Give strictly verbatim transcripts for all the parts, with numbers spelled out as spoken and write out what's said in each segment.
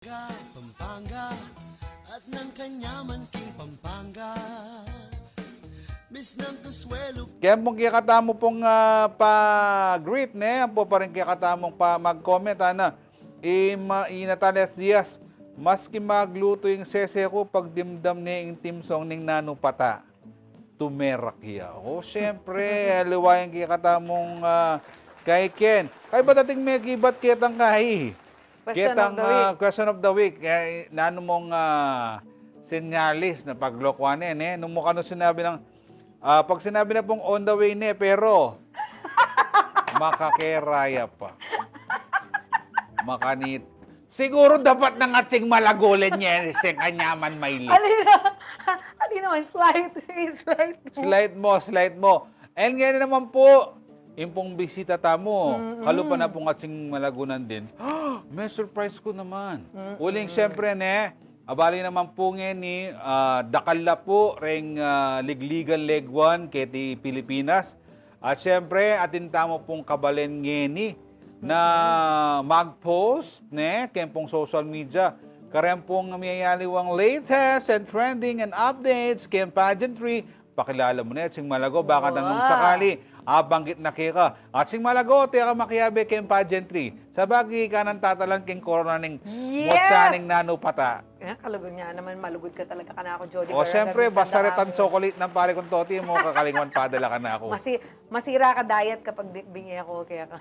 Pampanga, at nang kanyaman king Pampanga. Miss ng Consuelo. Kaya pong kekatamu pong, ah, pa-greet, ne? Ampo pa rin kekatamung pa mag-comment, ana. I, ma, i Natalias Diaz, maski magluto ing sese ku, pagdimdam ne ing theme song ning Nanu Pata. Tumerak ya. O, siyempre, aliwa ing kekatamung, ah, kay Ken. Kay ba't ating mekibat ketang kay? Question ketang, of the ah, week. Question of the week. Eh, nanu mong, ah, sinyalis na paglokohan, eh, ne? Nung mo kanu sinabi ng, ah, pag sinabi na pong on the way, ne, pero makakeraya pa. Makanit. Siguro dapat nang atsing malagulan niya, eh, sa kanyaman may li. Alin na? Alin naman? Slight, slight. Slight mo, slight mo. And ngayon naman po, yung pong bisita tamu, mm-mm, kalupa na pong atsing malagunan din. May surprise ku naman. Mm-mm. Uling siyempre, ne, abali naman po ngeni, ah, dakal na po reng, ah, ligligan leguan keti Pilipinas. At siyempre, atin tamu pong kabalen ngeni na mag-post, ne, keng pong social media. Karen pong miyayaliwang latest and trending and updates keng pageantry. Pakilala mu ne, atsing malago, baka nung sakali, abanggit na keka. Atsing malago, teka makiabe keng pageantry. Sabagay, ika nang tatalan keng corona ning mutsa ning Nanu Pata. Eh, kalugud nga naman, malugud ka talaga kanaku, Jody. O, siyempre, basta retan chocolate ng pare kong Toti, mo kakalingwan padala kanaku. Masi-, masira ka diet kapag di-, bingi ako, kaya ka.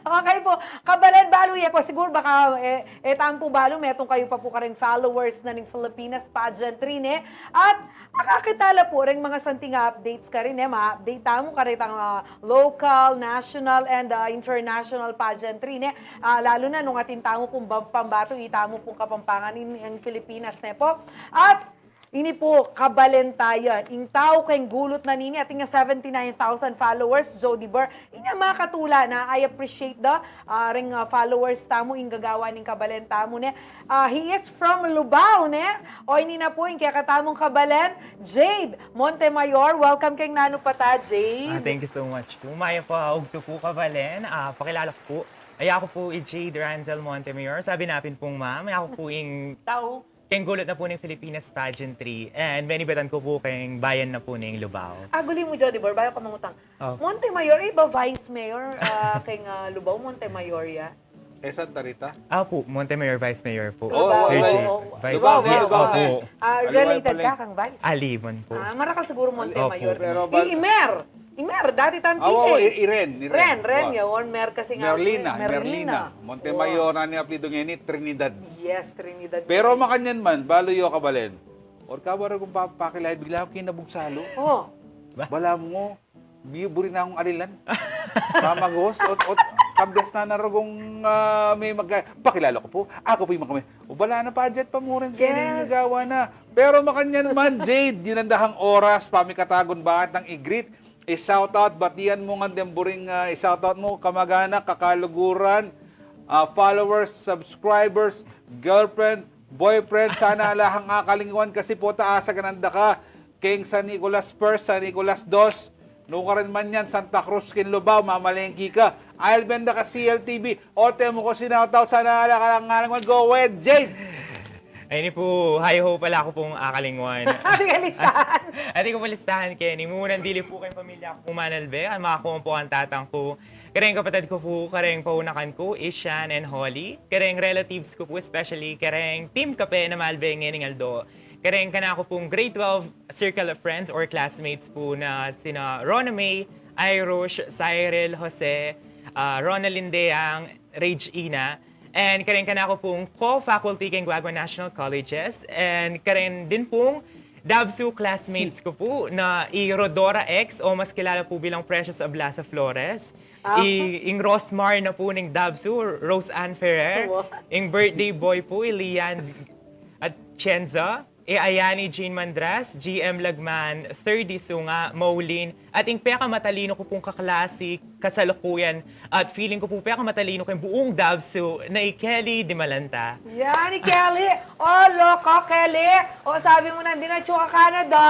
Okay po. Kabalen, balu ye po. Siguro baka, eh, eh, tampo balu, metung kayu pa po kareng followers na ning Filipinas Pageantry, ne? At akakita la po reng mga santing updates karin, ne? Ma-update tamu karetang, ah, local, national, and, ah, international pageantry, ne? Ah, lalu na nung atin tamu pong bam-, pambato, itamu pong Kapampangan ing, ing Filipinas, ne po? At ini po, kabalen taya. Ing tau keng gulut na nini, atin ya seventy-nine thousand followers, Jody Bar. Inya makatula na, I appreciate the, ah, reng, ah, followers tamu, ing gagawa ning kabalen tamu, ne? Ah, he is from Lubao, ne? O, ini na po, ing kekatamung kabalen, Jade Montemayor. Welcome keng Nanu Pata, Jade. Ah, thank you so much po. Mayap a ugtu po, kabalen. Ah, pakilala ku po. Ay, aku po i Jade Ranzel Montemayor. Sabi na pin pong ma'am, ay aku po ing tau keng gulut na po ning Filipinas Pageantry. And menibatan ku po keng bayan na po ning Lubao. Aguli mu, Jody Bar, bayu ka mangutang. Oh. Montemayor, e ba Vice Mayor, ah, keng, ah, Lubao, Montemayor ya? E, Santa Rita? Ah, po, Montemayor, Vice Mayor po. Oh, Lubao, Sir Jay. Oh, oh. Vice Lubao, Mayor. Lubao, opo. Ah, aliwa related pala ka kang Vice? Aliwan po. Ah, marakal siguro Montemayor. Opo. Pero ba- I, i Mer. I Mer, dati tang Ah, oo, P A. I, i Ren, i Ren. Ren, Ren, yaun, Mer kasi nga Merlina, si Merlina. Merlina. Montemayor, wow, na ni apelyidu ngeni, Trinidad. Yes, Trinidad. Pero makanyan man, balu yu, kabalen. Or ka, bara kung pa-, pakilala, bigla kung kinabug salu. Oh. Ba? Balamu, bi-, buri na kung alilan. Pamagos, ot, ot, kabes na na rugong, ah, may magka-, pakilala ku po. Aku po ing makami. O, bala na, pageant pa mu rin, kaya na yung nagawa na. Pero makanyan man, Jade, dinanda kang oras, pamikatagun baat nang i-greet. I-shoutout, batian mu ngan deng buring, ah, i-shoutout mu, kamag-anak, kakaluguran, ah, followers, subscribers, girlfriend, boyfriend, sana ala kang akalingwan kasi po ta asagan da ka keng San Nicolas First, San Nicolas Dos, nukarin man yan, Santa Cruz, king Lubao, mamalengke ka. I'll benda ka C L T V. Ote mu ko sinoutout, sana ala kang akalingwan. Go ahead, Jade! Ay, ini po, hi ho pala, aku pong akalingwan. Ating listahan. Ating ko listahan, Kenny. Munang dili po keng pamilya ku manalbe, ang mga kuwan po ang tatang ku. Kareng kapatid ku po, kareng paunakan ku, Ishan and Holly. Kareng relatives ku po, especially kareng Team Kape na malbe ngening aldo. Kareng kanaku pong grade twelve circle of friends or classmates po na sina Rona May, Irosh, Cyril, Jose, ah, Ronaldin Deang, Rage Ina, and kareng kanaku pong co-faculty keng Guagua National Colleges, and kareng din pong Dabsu classmates ku po na i Rodora X, o mas kilala po bilang Precious Ablasa Flores, ah, i, ing Rosmar na po ning Dabsu, Rose Ann Ferrer, wow, ing birthday boy po, i Lian Atienza, E, Ayani Jean Mandras, G M Lagman, Third Isunga, Maulin, at ing pekamatalino ku pong kaklase, kasalukuyan, at feeling ku po pekamatalino keng buong Davsu na i Kelly Dimalanta. Yan, i Kelly! O, loko, Kelly! O, sabi mu nandin, atsu ka Canada?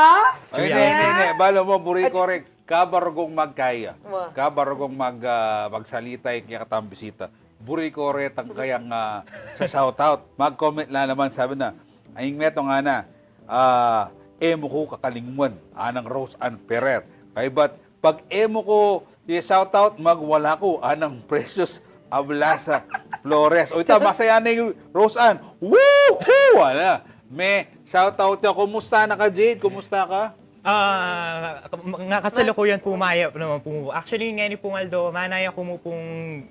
Ay, ne, ne, ne. Bala mu, buri ko rin. Kabarugong magkaya. Wa. Kabarugong mag, ah, magsalita ing kekatang bisita. Buri ko retang kayang, ah, sa shoutout. Mag-comment la naman, sabi na, aying metung ngana, ah, e mu ku kakalingwan, anang Rose Ann Ferrer. Kaybat, pag e mu ku i-shoutout, magwala ku, anang Precious Ablasa Flores. O ita, masaya na ing Rose Ann. Woohoo! Ala, me-shoutout ya. Kumusta na ka, Jade? Kumusta ka? Ah, nga kasalukuyan pu, mayap naman pu. Actually, ngeni pung aldo, manaya ku mu pung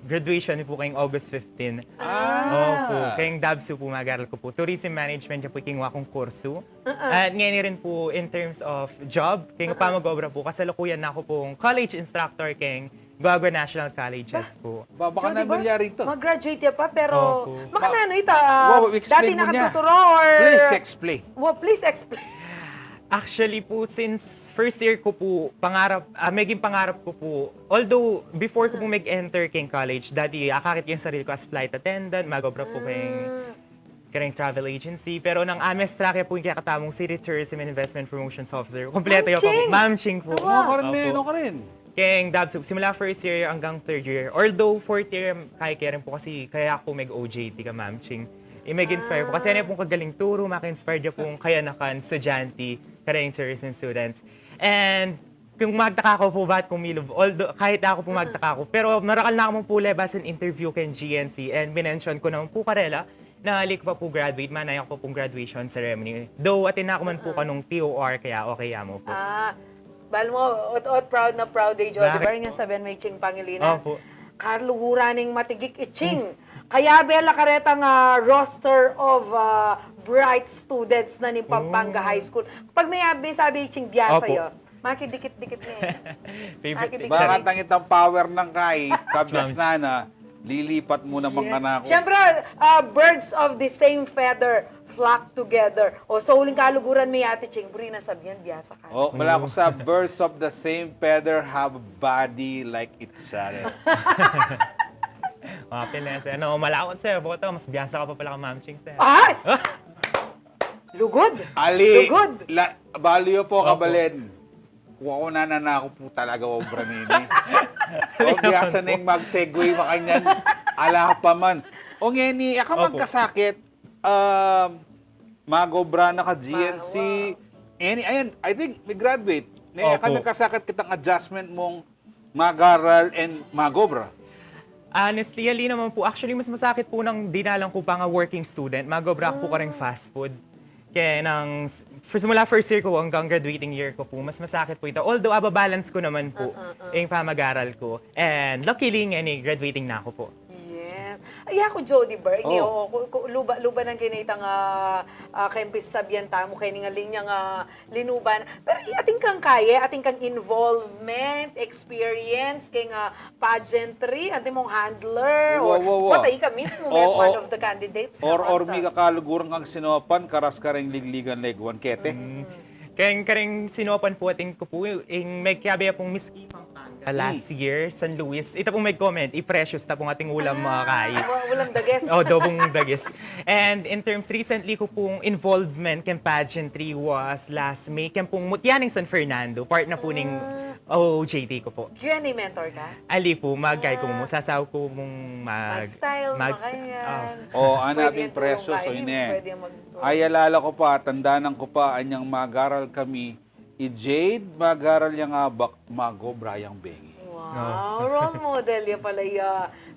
graduation mi pu keng August fifteen. Ah. Opu, keng DAVSU pu, mag-aral ku pu. Tourism Management ya pu ing kekwa kung kursu. At ngeni rin pu, in terms of job, keng pamag-obra pu, kasalukuyan na ku pung college instructor keng Guagua National Colleges pu. Ba, baka Jody, namilyar ito. Mag-graduate ya pa, pero makananu ita, ah, dati nakatuturo or... Please explain. Well, please explain. Actually pu, since first year ku pu, pangarap, ah, meging pangarap ku pu, although before ku pu mag-enter keng college, dati akakit ku ing sarili ku as flight attendant, mag-obra pu keng, keng travel agency. Pero nang amestra ke pu ing kekatamung City Tourism and Investment Promotions Officer, kumpleto ya pu. Ma'am Ching pu. Oku rin, oku rin. Keng DAVSU, simula first year anggang third year. Although fourth year, kaya ke rin pu kasi kaya ku mag-O J T ka, Ma'am Ching. I mag-inspire pu. Kasi anya pung kagaling turu, maka-inspire ya pung kayanakan, estudyante, kareng tourism students. And kung magtaka ku pu bat kumilub, although, kahit aku pu magtaka ku, pero marakal na ku mu pu lebasan interview keng G N C and minention ku naman pu karela, na ali ku pa pu graduate, manaya ku pa pung graduation ceremony. Though, atin na ku man pu kanung T O R, kaya okay ya mu pu. Ah, bal mo, ot, ot, proud na proud e Jody Bar, ngan sabian me i Ching Pangilinan. Opu. Kaluguran ing matigik i Ching. Kaya bela karetang, ah, roster of, ah, bright students na ning Pampanga High School. Pag me, ah, me sabi i Ching, biasa ya. Makidikit-dikit ne. Favorite teacher. Baka tang itang power nang kai, kabiasnan na, lilipat mu naman kanaku. Siyempre, ah, birds of the same feather flock together. O, so, uling kaluguran me, Ate Ching, buri nang sabian, biasa ka. O, mula ku sa birds of the same feather have a body like each other. Mapil na yan, sir. Ano, malakot, sir. Bukod to, mas biasa ka pa pala kang Ma'am Ching, sir. Ay! Lugud! Ali, lugud! Balu yu pu, kabalen. Kua ku na, na ku pu talaga obra nini. O, biasa neng mag-segue makanyan. Ala pa man. O, ngeni, e ka magkasakit, um, mag-obra na ka G N C. Ngeni, ayan, I think, me-graduate. Ne, e ka magkasakit kitang adjustment mung mag-aral and mag-obra? Honestly, ali naman pu. Actually, mas masakit pu nang dinalan ku pa nga working student. Mag-obra ku pu kareng fast food. Kaya nang, f-, simula first year ku anggang graduating year ku pu, mas masakit pu ita. Although, ababalance ku naman pu ing pamag-aral ku. And luckily, ngeni, graduating na ku pu. Yes. Ay, aku, Jody Bar, o, ku-, ku-, luba, luba nang keni itang, ah, ah, keng pisasabian tamu, keni nga linyang, ah, linuban. Pero atin kang kaye, atin kang involvement, experience, keng, ah, pageantry, atin mung handler, or patay ka mismo, one of the candidates. Or, or mi kakaluguran kang sinopan, karas kareng ligligan leguan kete. Keng kareng sinopan pu, atin ku pu, ing megkabe pung Miss K Pampanga last year, San Luis. Ita pung meg-comment, i-Precious, ita pung atin ulam, ah, kai. Ulam dagis. O, adobong dagis. And in terms, recently ku pung involvement keng pageantry was last May, keng pung Mutya ning San Fernando, part na pu ning O J T ku pu. Q and A mentor ka? Ali pu, mag-guide ku mu, sasaw ku mung mag-, mag-style, mag-st-, makanyan. O, ana ping Precious, o, ine. Ay, alala ku pa, tandanan ku pa, anyang mag-aral kami, i Jade, mag-aral yang abak, mag-obra yang bengi. Wow, role model ya pala ya,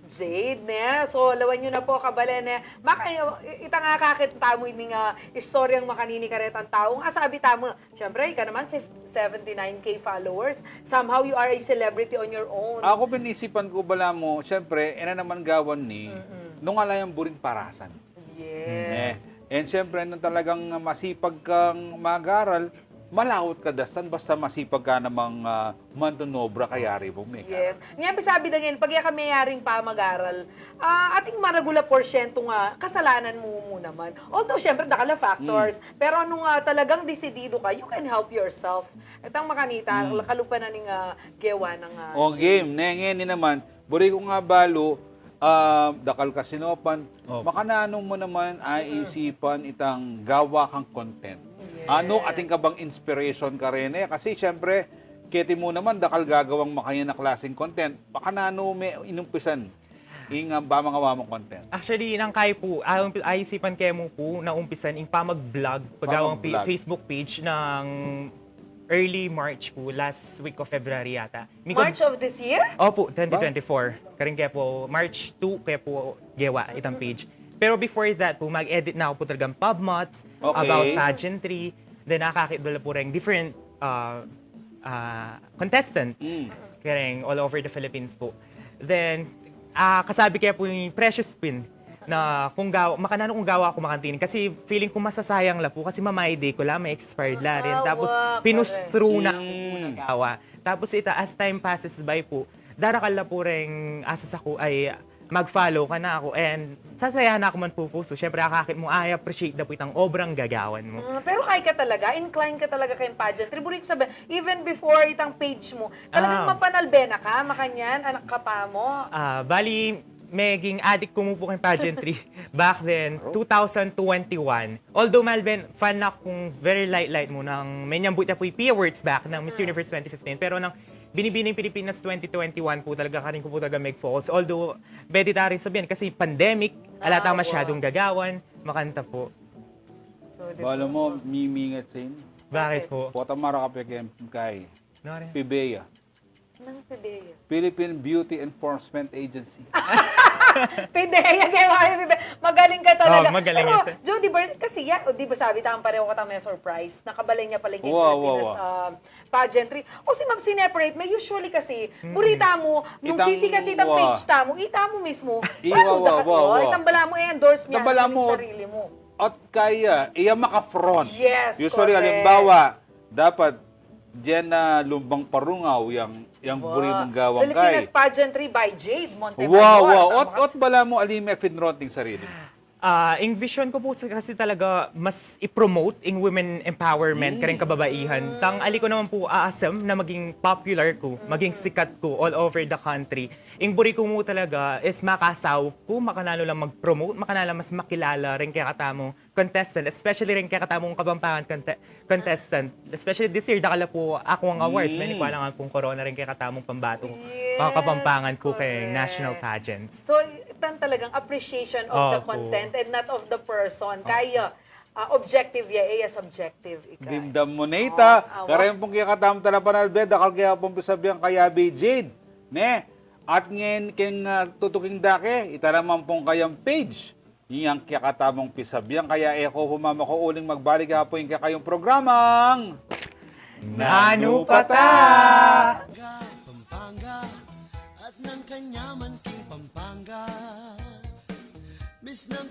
Jade, ne? So, lawan yu na pu, kabalen, ne? Maka-, itang akakit tamu ining, ah, istoryang makanini karetang tau. Asabi tamu, siyempre, ika naman, si seventy-nine K followers. Somehow, you are a celebrity on your own. Aku, pinisipan ku, balamu, siyempre, e na naman gawan ni, nung ala yang buring parasan. Yes. And siyempre, nung talagang masipag kang mag-aral, malawat ka dastan, basta masipag ka namang, ah, manunobra, kayari mu, me. Yes. Nya, pisabi da ngeni, pag e ka meyaring pamag-aral, ah, atin maragul a porsyentu nga kasalanan mu mu naman. Although, siyempre, dakal a factors. Pero nung, ah, talagang desidido ka, you can help yourself. Itang makanita, kalupa na ning, ah, gewa nang, ah, o, game. Ne, ngeni naman, buri ku nga balu, ah, dakal ka sinopan, makananu mu naman aisipan itang gawa kang content? Yes. Anu, atin ka bang inspiration kareni? Kasi, siyempre, keti mu naman, dakal gagawang makanyan a klaseng content. Makananu me inumpisan? ing, ah, ba manga wa mong content? Actually, nang kayi pu, ah, umpi-, ah, isipan ke mu pu na umpisan ing pamag-vlog, pagawang pi-, Pamag-vlog. Facebook page nang early March pu, last week of February yata. Mikot- March of this year? Opu, twenty twenty-four. Karin ke pu, March two ke pu gewa itang page. Pero before that pu, mag-edit na ku pu talagang pub mots Okay. about pageantry. Then, akakit da la pu reng different, ah, ah, contestant. Mm. Kareng all over the Philippines pu. Then, ah, kasabi ke pu ni Precious Queen na kung gawa, makananu kung gawa ku makanini. Kasi feeling ku masasayang la pu, kasi ma-my day ku la, ma-expired la rin. Ah, Tapos, wa, pinush correct. through na ku pu Mm. na gawa. Tapos ita, as time passes by pu, darakal la pu reng asa sa ku, ay, mag-follow kanaku. And sasaya na ku man pu pu. So, syempre, akakit mu, I appreciate da pu itang obrang gagawan mu. Mm, pero kay ka talaga, inclined ka talaga keng pageantry. Buri ku sabihin, even before itang page mu, talagang Ah. mapanalbe na ka, makanyan, anak ka pa mu. Ah, bali, meging adik ku mu pu keng pageantry back then, Aro. two thousand twenty-one. Although, Malben, fan na kung very light-light mu nang menyambut ya pu ing P I A Awards back ng Miss Mm. Universe twenty fifteen. Pero nang Binibining Pilipinas twenty twenty-one pu talaga, karin ku pu talaga meg-focus. Although, pwede ta rin sabihin, kasi pandemic, ala ta Ah, masyadong wa. gagawan, makanta pu. So, di Bala ba? mo, mimingat sa inyo. Bakit Bakit? pu? Pota mara ka pe kay, kay No, rin. PBEA. Nang PBEA. Philippine Beauty Enforcement Agency. PBEA, kaya nga, PBEA. Magaling ka talaga. Oh, magaling Pero, yun, sir. Joe, di ba, kasi ya, o, di ba sabi, tama pareho ka tama surprise. Nakabalay niya pala yung Wow, wow, Philippines, wow. um, pageantry. O si Ma'am, sineparate, may usually kasi, Hmm. burita mo, nung Itang sisikat itang wa. page ta mo, ita mo mismo. Iwa, Paano wa, da ka, wa, oh, wa. itang bala mo, eh, endorse mo Itang yan, bala yung mo, sarili mo. At kaya, iya maka-front. Yes, Usually, correct. halimbawa, dapat, diyan na lumbang parungaw, yang, yang Wa. buri mong gawang Filipinas kay. Pageantry by Jade Montemor. Wow, wow. Tama Ot, ka? ot bala mo, alime, finront ing sarili mo. Ah, ing vision ku pu sa-, kasi talaga mas i-promote ing women empowerment Mm. kareng kababaihan. Tang ali ku naman pu aasam na maging popular ku, maging Mm. sikat ku all over the country. Ing buri ku mu talaga is makasaup ku, makananu lang mag-promote, makananu lang mas makilala reng kekatamung contestant, especially reng kekatamung Kapampangan conte-, contestant. Especially this year, dakal na pu akung awards, Mm. manikwa la ngan pung korona reng kekatamung pambatung Yes, mga Kapampangan ku keng correct. national pageants. So, itang talagang appreciation of the Opo. content and not of the person. Opo. Kaya, ah, objective ya, eh, subjective, ika. Dimdam mu na ita. Oh, awa. Kareng pung kekatamung talapanalbe, dakal kaya pung pisabian kaya Bi Jade, ne? At ngeni keng, ah, tutuking dake, ita naman pung kayang page. Inyang kekatamung pisabian, kaya e ko pu mamako uling magbalik ya pu ing kekayung programang Nanu pa ta? Pampanga at ng kanyaman king Pampanga. Miss ng